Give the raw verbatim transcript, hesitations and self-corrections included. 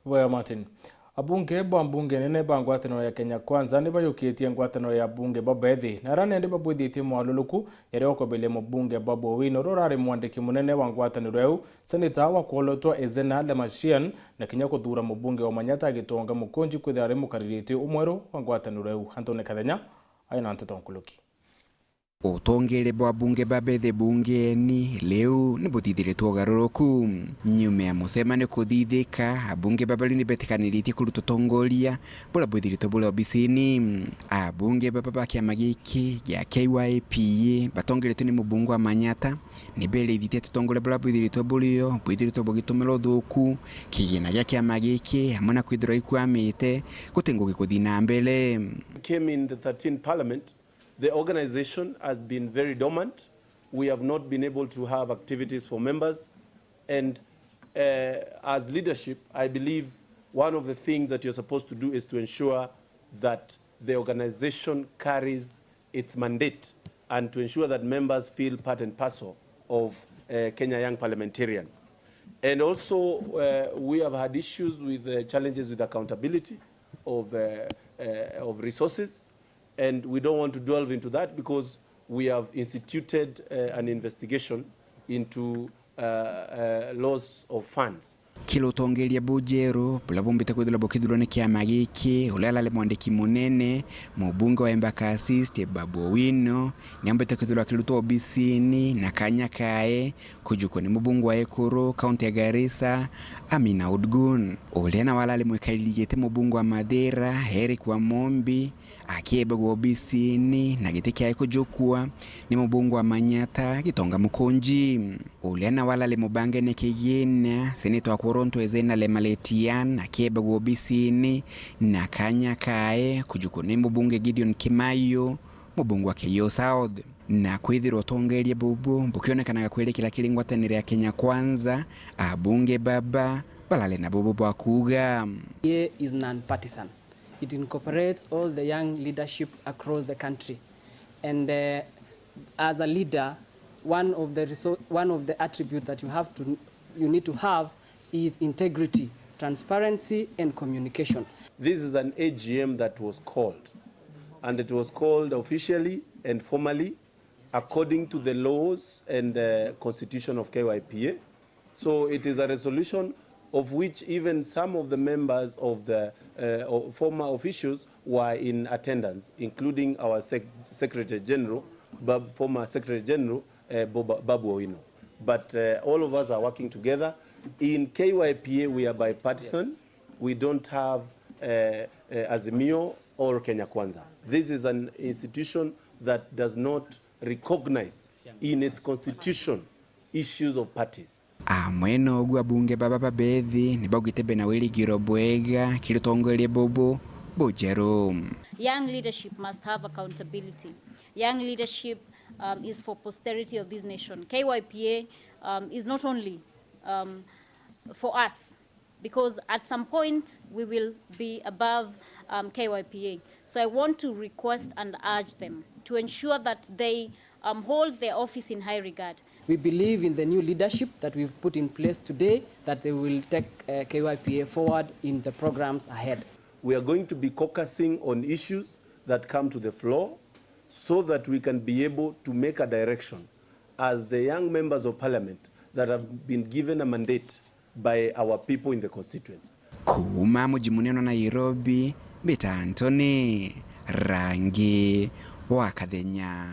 Bwega Martin. Abunge ba mbunge nene ba ngwataniro ya Kenya Kwanza ni bayukitie ngwataniro ya abunge babethi, na ara nende babwithitie mwaluruku jaria ukoberia mubunge Babu Owino uria urari mwandiki munene wa ngwataniro iu, seneta wa Kwolotwa Ezena Lemashian, na kinya kuthuura mubunge wa Manyatta Gitonga Mukunji kwithira ari mukaririti umweru wa ngwataniro iu. Anthony Kathenya aina nteto nkuruki. Utongeria bwa abunge babethi bungeni riu ni buthithiritwe ugaruruku. Nyuma ya mucemanio kuthithika, abunge baba riu ni betikaniritie kuruta utongoria buria bwithiritwe buri obisini. Abunge baba ba kiama giki gia K Y P A batongeretue ni mubunge wa Manyatta ni berithitie ati utongoria buria bwithiritwe burio bwithiritwe bugitumira uthuku kigina gia kiama giki, amwe na kwithirwa ikwamite guti ngugi kuthi na mbere. Came in the thirteenth parliament, the organization has been very dormant. We have not been able to have activities for members. And, uh, as leadership, I believe one of the things that you're supposed to do is to ensure that the organization carries its mandate and to ensure that members feel part and parcel of, uh, Kenya Young Parliamentarian. And also, uh, we have had issues with, uh, challenges with accountability of, uh, uh, of resources. And we don't want to delve into that because we have instituted, uh, an investigation into, uh, uh, loss of funds. Kiri utongeria bujeru buria bumbite kwithirwa bukithurwa ni kiama giki, uria arari mwandiki munene, mubunge wa Embakasi East, Babu Owino, ni ambite kwithirwa akirutwa obisini na kanya kae kujukwa ni mubunge wa Ekuru, kaunti ya Garissa, Amina Udgun. Uria nawe arari mwikariri giti mubunge wa Mathira, Eric Wamombi, akiebagwa obisini na giti kiae kujukua ni mubunge wa Manyatta Gitonga Mukunji. Uria nawe arari mubangene kigina, seneta wa Kwolotwa Ezena Lemaletian, akiebagwa obisini na kanya kae kujukua ni mubunge Gideon Kimayu, mubunge wa Keiyo South. Na kwithirwa utongeria bubu bukionekanaga kwirikira kiri ngwataniro ya Kenya Kwanza, abunge baba barari na bubu bwa kuuga. K Y P A is non-partisan. It incorporates all the young leadership across the country. And, uh, as a leader, one of the resou-, one of the attributes that you have to, you need to have is integrity, transparency and communication. This is an A G M that was called, and it was called officially and formally according to the laws and, uh, constitution of K Y P A. So it is a resolution of which even some of the members of the, uh, o-, former officials were in attendance, including our sec-, Secretary General, Bab-, former Secretary General, uh, Boba-, Babu Owino. But, uh, all of us are working together. In K Y P A, we are bipartisan. We don't have, uh, uh, Azimio or Kenya Kwanza. This is an institution that does not recognize in its constitution issues of parties. Amwe nogu abunge baba babethi ni baugite bena wirigiro bwega kiri utongoria bubu bujeru. Young leadership must have accountability. Young leadership, um, is for posterity of this nation. K Y P A, um, is not only, um, for us, because at some point we will be above, um, K Y P A. So I want to request and urge them to ensure that they, um, hold their office in high regard. We believe in the new leadership that we've put in place today, that they will take, uh, K Y P A forward in the programs ahead. We are going to be caucusing on issues that come to the floor so that we can be able to make a direction as the young members of parliament that have been given a mandate by our people in the constituency. Kuuma muji munene wa Nairobi, mbita Anthony Rangi wa Kathenya.